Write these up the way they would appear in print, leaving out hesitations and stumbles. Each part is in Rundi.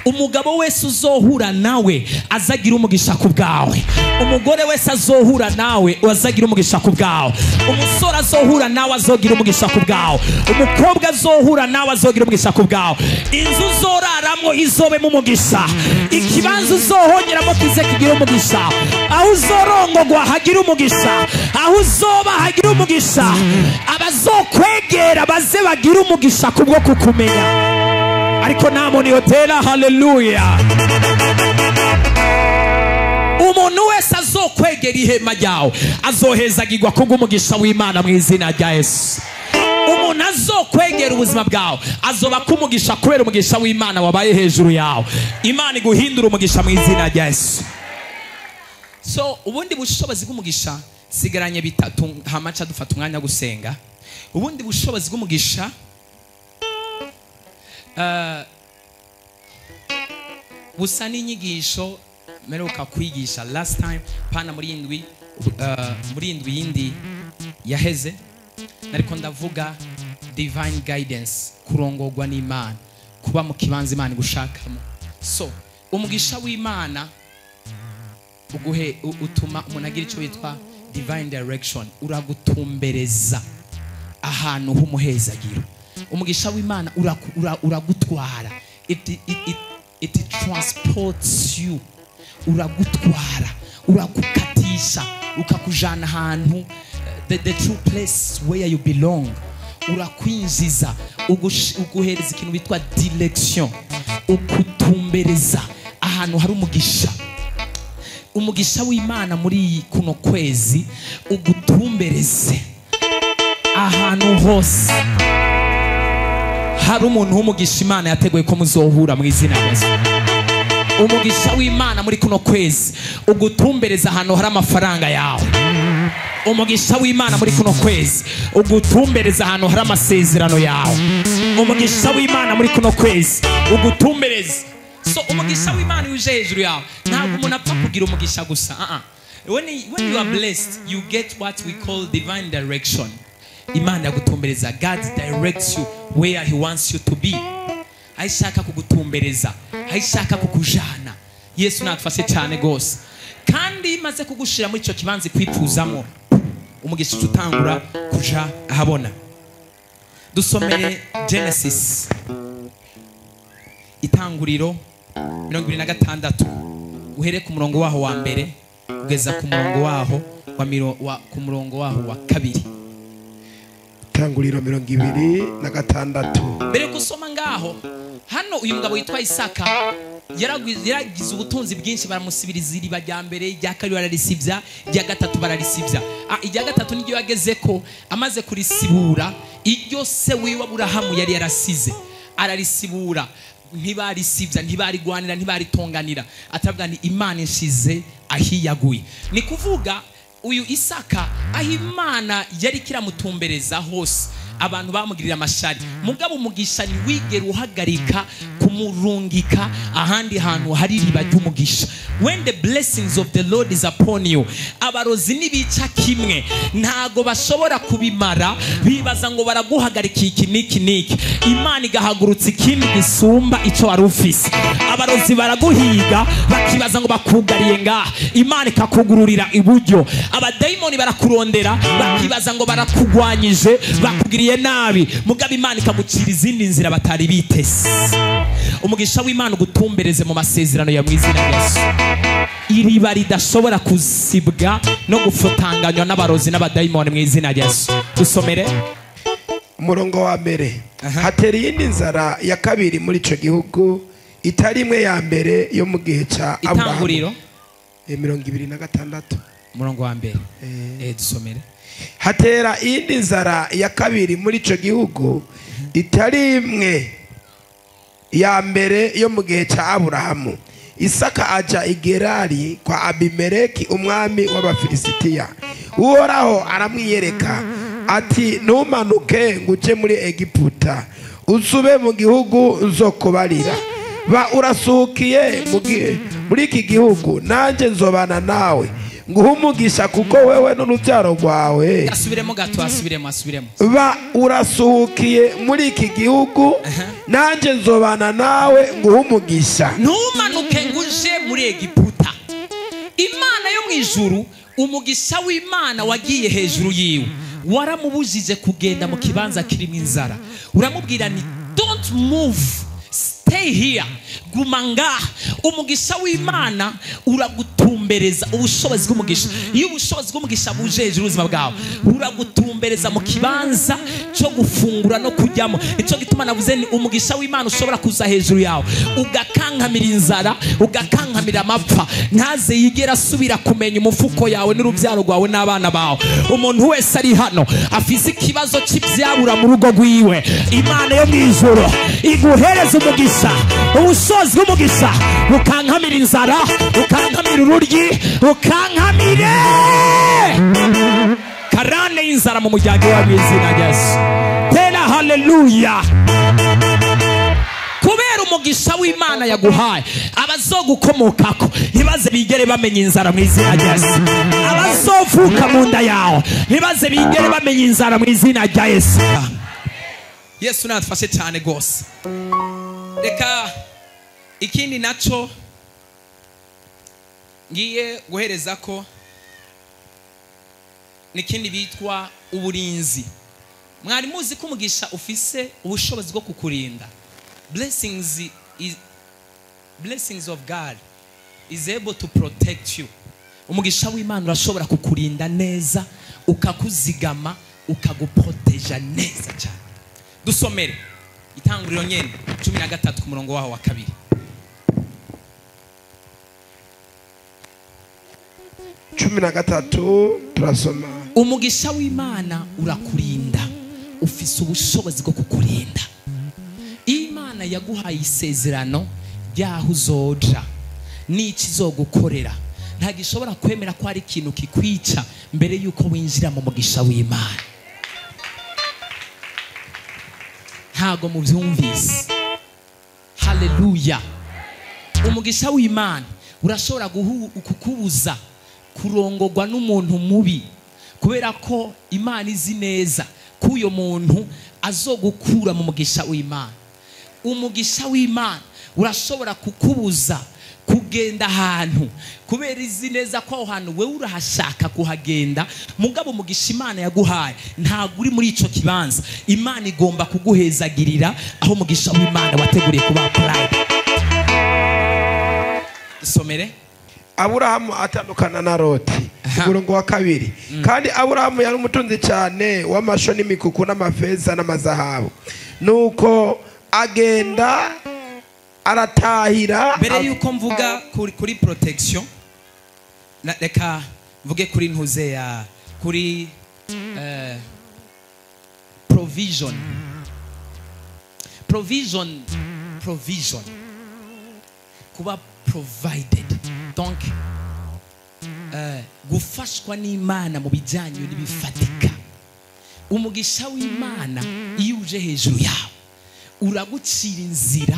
Umugabo wese uzohura nawe azagira umugisha ku bwawe. Umugore wese azohura nawe azagira umugisha ku bwawe. Umusore azohura nawe azogira umugisha ku bwawe. Umukobwa azohura nawe azogira umugisha ku bwawe. Inzu uzoraramwo izobemo umugisha. Ikibanza uzohongeramo kize kigira umugisha. Aho uzorongogwa hagira umugisha. Aho uzoba hagira umugisha. Abazokwegera baze bagira umugisha kubwo kukumenya. Ariko nta muntu yotera haleluya. Umuntu wese azokwegera ihema ryawe azohezagirwa kubw'umugisha w'Imana mu izina rya Yesu. Umuntu azokwegera ubuzima bwawe azoba kumugisha kubera umugisha w'Imana wabaye hejuru yawe. Imana iguhindura umugisha mu izina rya Yesu. So ubundi bushobozi bw'umugisha sigaranye bitatu hamaca dufata umwanya gusenga. Ubundi bushobozi bw'umugisha busa n'inyigisho meruka kwigisha last time pana muri indwi, muri indwi yindi yaheze, nariko ndavuga divine guidance, kurongorwa n'Imana, kuba mu kibanza Imana igushakamo. So umugisha w'Imana uguhe utuma umuntu agira icyo witwa divine direction, uragutumbereza ahantu h'umuhezagiro. Umugisha w'Imana uragutwara, it transports you, uragutwara, uragukatisha, ukakujana ahantu the true place where you belong. Urakwinjiza, uguhereza ikintu bitwa direction, ukutumbereza ahantu hari umugisha. Umugisha w'Imana muri kuno kwezi ugutumbereze ahantu hose hari umuntu w'umugisha Imana yateguye ko muzohura mu izina rya Yesu. Umugisha w'Imana muri kuno kwezi ugutumbereza ahantu hari amafaranga yawe. Umugisha w'Imana muri kuno kwezi ugutumbereza ahantu hari amasezerano yawe. Umugisha w'Imana muri kuno kwezi ugutumbereza. So umugisha w'Imana uje hejuru yawe, ntabwo umuntu apfa kugira umugisha gusa. When you are blessed, you get what we call divine direction. Imana yagutumbereza. God directs you where he wants you to be. Aishaka kugutumbereza, aishaka kukujana. Yesu natufashe cyane gose. Kandi imaze kugushira muri ico kibanza kwipfuzamo, umugisha utangura kuja ahabona. Dusomere Genesis itanguriro 26, uhere ku murongo waho wa mbere ugeza ku murongo waho wa ku murongo waho wa kabiri. Itanguriro 26. Mbere gusoma ngaho, hano uyu mugabo witwa Isaka yaragize ubutunzi bwinshi, baramusibiriza iriba rya mbere, irya kabiri bararisibya, irya gatatu bararisibya. Irya gatatu niryo yageze ko amaze kurisibura, iryo se wiwe Aburahamu yari yarasize ararisibura, ntibarisibya, ntibarigwanira, ntibaritonganira. Atavuga ni Imana inshize ahiyaguye. Ni kuvuga uyu Isaka aho Imana yari kiramutumbereza hose abantu bamugirira amashari, mugabo umugisha ni wigera uhagarika kumurungika ahandi hantu hari iriba ry'umugisha. When the blessings of the Lord is upon you, abarozi nibica kimwe ntago bashobora kubimara, bibaza ngo baraguhagarika iki niki niki, Imana igahagurutsa ikindi gisumba ico wari ufise. Abarozi baraguhiga bakibaza ngo bakugariye ngaha, Imana ikakugururira iburyo. Abadaimoni barakurondera bakibaza ngo barakugwanyije, bakugiriye nabi, mugabo Imana ikagucira izindi nzira batari bitese. Umugisha w'Imana ugutumbereze mu masezerano ya mu izina rya Yesu. Iriba ridashobora kuzibwa no gufotanganywa n'abarozi n'abadaimoni mu izina rya Yesu. Dusomere umurongo wa mbere. Hatera iyindi nzara ya kabiri muri ico gihugu itari imwe ya mbere yo mu gihe ca Aburahamu. Itanguriro 26 umurongo wa mbere. Dusomere. Hatera iyindi nzara ya kabiri muri ico gihugu itari imwe ya mbere yo mu gihe ca Aburahamu. Isaka aja i Gerari kwa Abimeleki umwami w'Abafilisitiya. Uhoraho aramwiyereka ati ntumanuke ngo uje muri Egiputa, usube mu gihugu nzokubarira. Ba urasukiye muri iki gihugu, nanjye nzobana nawe, Nguhe umugisha kuko wewe n'urubyaro rwawe. Asubiremo gato, asubiremo, asubiremo. Ba urasuhukiye muri iki gihugu, nanjye nzobana nawe nguhe umugisha. Ntumanuke ngo uje muri Egiputa. Imana yo mu ijuru, umugisha w'Imana wagiye hejuru yiwe, waramubujije kugenda mu kibanza kirimo inzara. Uramubwira ni don't move, stay here, guma ngaha. Umugisha w'Imana uragutumbereza ubushobozi bw'umugisha. Iyo ubushobozi bw'umugisha buje hejuru y'ubuzima bwawe, uragutumbereza mu kibanza cyo gufungura no kujyamo. Nicyo gituma navuze ni umugisha w'Imana ushobora kuza hejuru yawe, ugakankamira inzara, ugakankamira amapfa, ntaze yigera asubira kumenya umufuko yawe n'urubyaro rwawe n'abana bawe. Umuntu wese ari hano afise ikibazo cy'ibyabura mu rugo rwiwe, Imana yo mu ijuru iguhereza umugisha, ubushobozi bw'umugisha bukankamira inzara, bukankamira ururyi, bukankamire karane y'inzara mu muryango wawe mu izina rya Yesu. Tera haleluya. Kubera umugisha w'Imana yaguhaye, abazogukomokako ntibaze bigere bamenya inzara mu izina rya Yesu. Abazovuka mu nda yawe ntibaze bigere bamenya inzara mu izina rya Yesu. Yesu natufashe cyane gose. Reka ikindi naco ngiye guhereza ko nikindi bitwa uburinzi. Mwari muzi ko umugisha ufise ubushobozi bwo kukurinda. Blessings of God is able to protect you. Umugisha w'Imana urashobora kukurinda neza, ukakuzigama, ukaguproteja neza cyane. Dusomere Itanguriro nyene 13 ku murongo waho wa 2. 13 turasoma. Umugisha w'Imana urakurinda, ufise ubushobozi bwo kukurinda. Imana yaguhaye isezerano ryaho uzoja n'ikizogukorera. Ntagishobora kwemera ko hari ikintu kikwica mbere yuko winjira mu mugisha w'Imana. Ntago mubyumvise. Haleluya. Umugisha w'Imana urashobora kukubuza kurongorwa n'umuntu mubi, kubera ko Imana izi neza ko uyo muntu azogukura mu mugisha w'Imana. Umugisha w'Imana urashobora kukubuza kugenda ahantu, kubera izi neza ko aho hantu wewe urahashaka kuhagenda, mugabo umugisha Imana yaguhaye ntago uri muri ico kibanza. Imana igomba kuguhezagirira aho umugisha w'Imana wateguriye kuba applied. Somere. Aburahamu atandukana na Loti. Umurongo wa 2. Kandi Aburahamu yari umutunzi cyane w'amasho n'imikuku n'amafeza n'amazahabu. Nuko agenda aratahira. Mbere yuko mvuga kuri protection, reka mvuge kuri ntuze ya kuri provision. Provision kuba provided. Donc gufashwa n'Imana mu bijyanye n'ibifatika. Umugisha w'Imana iyo uje hejuru yawe uragucira inzira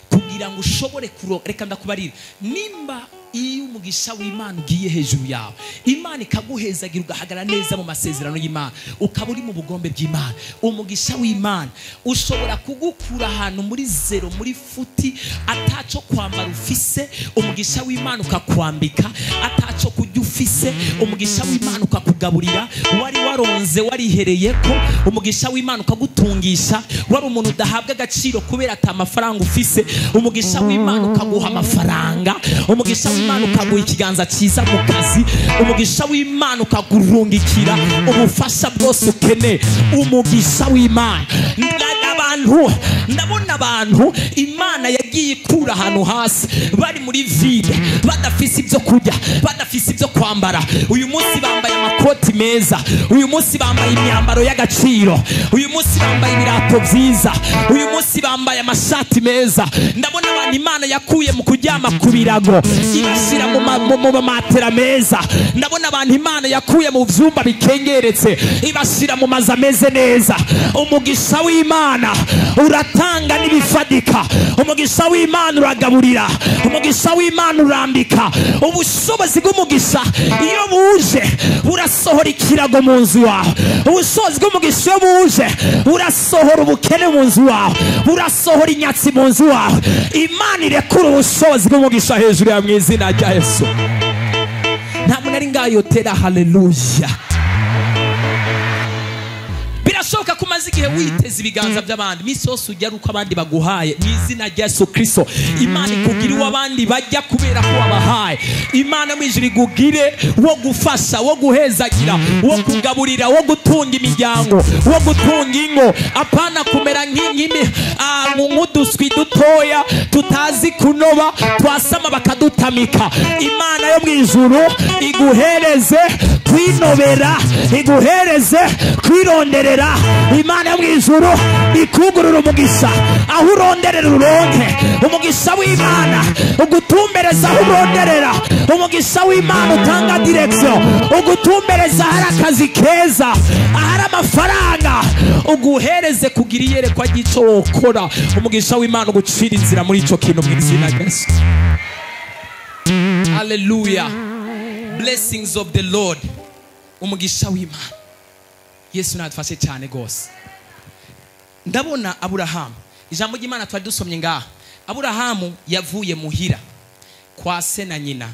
kugira ngo ushobore kuronka. Reka ndakubarira, nimba iyo umugisha w'Imana ugiye hejuru yawe, Imana ikaguhezagira ugahagarara neza mu masezerano y'Imana, ukaba uri mu bugombe bw'Imana, umugisha w'Imana ushobora kugukura ahantu muri zero, muri futi, ataco kwambara ufise, umugisha w'Imana ukakwambika, ataco kurya ufise, umugisha w'Imana ukakugaburira, wari waronze warihereye ko, umugisha w'Imana ukagutungisha, wari umuntu udahabwa agaciro kubera ata mafaranga ufise, umugisha w'Imana ukaguha amafaranga, umugisha w'Imana ukaguha ikiganza cyiza mu kazi, umugisha w'Imana ukagurungikira ubufasha bwose ukeneye. Umugisha w'Imana. Abantu ndabona abantu Imana yagiye ikura ahantu hasi, bari muri vide, badafise ibyo kurya, badafise ibyo kwambara. Uyu munsi bambaye amakoti meza, uyu munsi bambaye imyambaro y'agaciro, uyu munsi bambaye ibirato byiza, uyu munsi bambaye amashati meza. Ndabona abantu Imana yakuye mu kuryama kuryama ku birago, ibashyira mu mamatera meza. Ndabona abantu Imana yakuye mu vyumba bikengeretse, ibashyira mu mazu ameze neza. Umugisha w'Imana uratanga n'ibifadika, umugisha w'Imana uragaburira, umugisha w'Imana urambika. Ubushobozi bw'umugisha iyo buje burasohora ikirago mu nzu yawe. Ubushobozi bw'umugisha iyo buje burasohora ubukene mu nzu yawe, burasohora inyatsi mu nzu yawe. Imana irekura ubushobozi bw'umugisha hejuru ya mu izina rya Yesu. Nta muntu ari ngayo tera haleluya. Birashoboka ko umaze igihe witeze ibiganza by'abandi, iminsi yose ujya ari uko abandi baguhaye. Mu izina rya Yesu Kristo, Imana ikugira uwo abandi bajya kubera ko wabahaye. Imana mu ijuru igugire wo gufasha, wo guhezagira, wo kugaburira, wo gutunga imiryango, wo gutunga ingo. Apana kumera nk'uduswi dutoya tutazi kunoba, twasama bakadutamika. Imana yo mu ijuru iguhereze kwinobera, iguhereze kwironderera. Imana yo mu ijuru ikugurura umugisha aho uronderera uronke. Umugisha w'Imana ugutumbereza aho uronderera. Umugisha w'Imana utanga direction, ugutumbereza ahari akazi keza, ahari amafaranga, uguhereze kugira iyerekwa ry'ico wokora. Umugisha w'Imana ugucira inzira muri ico kintu mu izina rya Yesu. Hallelujah. Blessings of the Lord. Umugisha w'Imana. Yesu natufashe cyane gose. Ndabona Aburahamu, ijambo ry'Imana twari dusomye ngaha. Aburahamu yavuye muhira kwa se na nyina.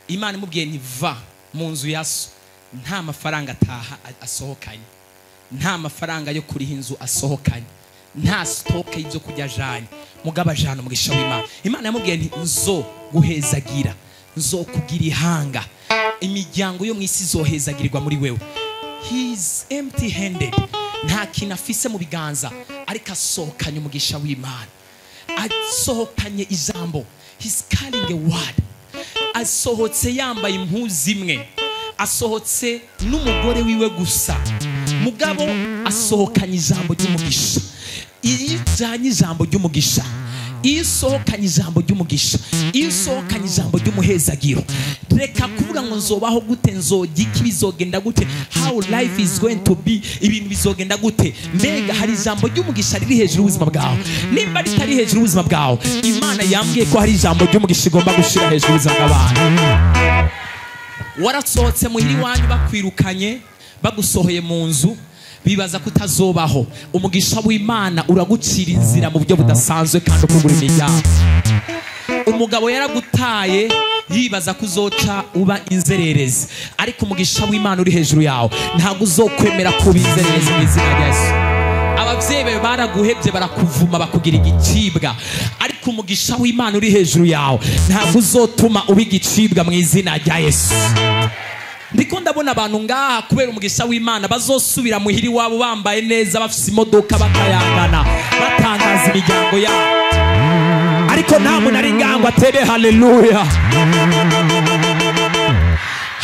Imana imubwiye nti va mu nzu ya so. Nta mafaranga ataha asohokanye, nta mafaranga yo kuriha inzu asohokanye, nta stoke y'ibyo kurya ajanye. Mugabo ajana umugisha w'Imana. Imana yamubwiye nti nzo guhezagira, nzo kugira ihanga, imiryango yo mu isi izohezagirirwa muri wewe. He is empty handed, nta kintu afise mu biganza, ariko asohokanye umugisha w'Imana, asohokanye ijambo. He's carrying a word. Asohotse yambaye impuzu imwe, asohotse n'umugore wiwe gusa, mugabo asohokanye ijambo ry'umugisha. Iyo ujanye ijambo ry'umugisha, iyo usohokanye ijambo ry'umugisha, iyo usohokanye ijambo ry'umuhezagiro, reka kuvuga ngo nzobaho gute, nzojya iki, bizogenda gute, how life is going to be, ibintu bizogenda gute. Mbega hari ijambo ry'umugisha riri hejuru y'ubuzima bwawe. Nimba ritari hejuru y'ubuzima bwawe, Imana yambwiye ko hari ijambo ry'umugisha igomba gushira hejuru y'ubuzima bw'abantu. Warasohotse muhira iwanyu bakwirukanye, bagusohoye mu nzu, bibaza ko utazobaho. Umugisha w'Imana uragucira inzira mu buryo budasanzwe kandi ukugura imiryango. Umugabo yaragutaye yibaza ko uzoca uba inzererezi, ariko umugisha w'Imana uri hejuru yawe ntabwo uzokwemera kuba inzererezi mu izina rya Yesu. Abavyeyi bawe baraguhevye, barakuvuma, bakugira igicibwa, ariko umugisha w'Imana uri hejuru yawe ntabwo uzotuma uba igicibwa mu izina rya Yesu. Ndiko ndabona abantu ngaha kubera umugisha w'Imana bazosubira muhiri wabo bambaye neza, bafise imodoka, bakayangana, batangaza imiryango yabo. Ariko nta muntu ari ngaha ngo atere haleluya.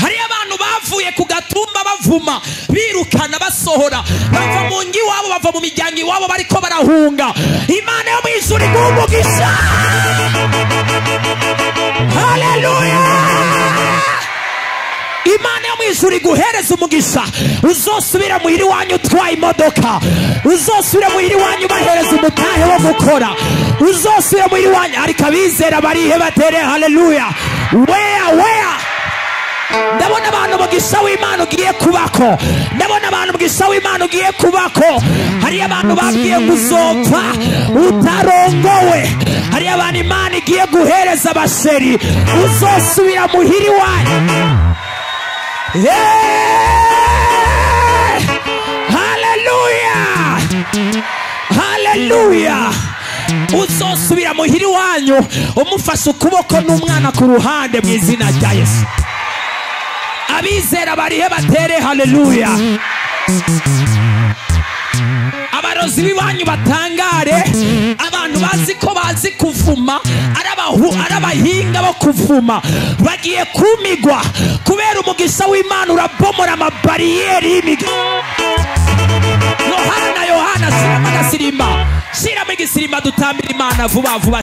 Hari abantu bavuye ku gatumba bavuma, birukana, basohora, bava mu ngi iwabo, bava mu miryango iwabo, bariko barahunga. Imana yo mu ijuru iguhe umugisha. Haleluya. Imana yo mu ijuru iguhereze umugisha. Uzosubira muhira iwanyu utwaye imodoka, uzosubira muhira iwanyu bahereza umutahe wo gukora, uzosubira muhira iwanyu. Ariko abizera barihe batere haleluya. Where Ndabona abantu umugisha w'Imana ugiye kubako. Ndabona abantu umugisha w'Imana ugiye kubako. Hari abantu babwiye ngo uzopfa utarongowe. Hari abantu Imana igiye guhereza abasheri, uzosubira muhira iwanyu. Hallelujah! Hallelujah! Uzosubira muhira iwanyu umufashe ukuboko n'umwana ku ruhande mu izina rya Yesu. Abizera barihe batere haleluya. Abarozi b'iwanyu batangare, abantu bazi ko bazi kuvuma, arabahinga bo kuvuma, bagiye kumigwa kubera umugisha w'Imana urabomora amabariyeri y'imiga. Yohana, Yohana, shiramo agasirimba, shiramo igisirimba, dutambire Imana vuba vuba.